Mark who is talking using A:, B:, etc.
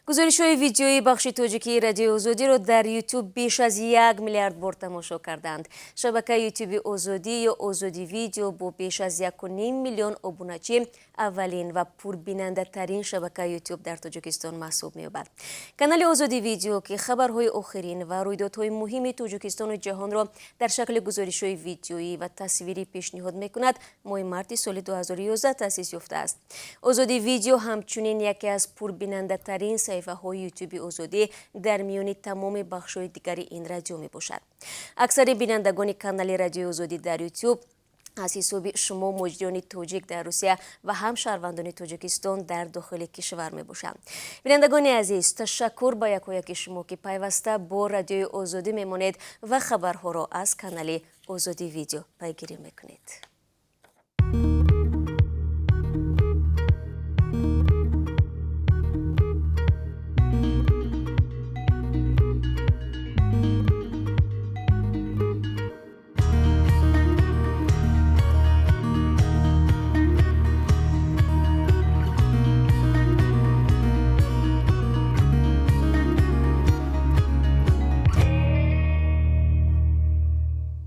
A: Гузоришҳои видеоии бахши тоҷикии Радиои Озодиро дар Ютуб беш аз 1 миллиард бор тамошо карданд. Шабакаи Ютуби Озодӣ ё Озодӣ Видео бо беш аз 1,5 миллион обуначӣ аввалин ва пурбинандатарин шабакаи Ютуб дар Тоҷикистон маҳсуб меёбад. Канали Озодӣ Видео, ки хабарҳои охирин ва рӯйдодҳои муҳими Тоҷикистону ҷаҳонро дар шакли гузоришҳои видеоӣ ва тасвирӣ пешниҳод мекунад, моҳи марти соли 2011 таъсис ёфтааст. Озодӣ Видео ҳамчунин яке аз пурбинандатарин саҳифаҳои Ютуби Озодӣ дар миёни тамоми бахшҳои дигари ин радио мебошад. Аксари бинандагони канали Радиои Озодӣ дар Ютуб аз ҳисоби шумо, муҳоҷирони тоҷик дар Русия ва ҳам шаҳрвандони Тоҷикистон дар дохили кишвар мебошанд. Бинандагони азиз, ташаккур ба якояки шумо, ки пайваста бо Радиои Озодӣ мемонед ва хабарҳоро аз канали Озодӣ Видео пайгирӣ мекунед.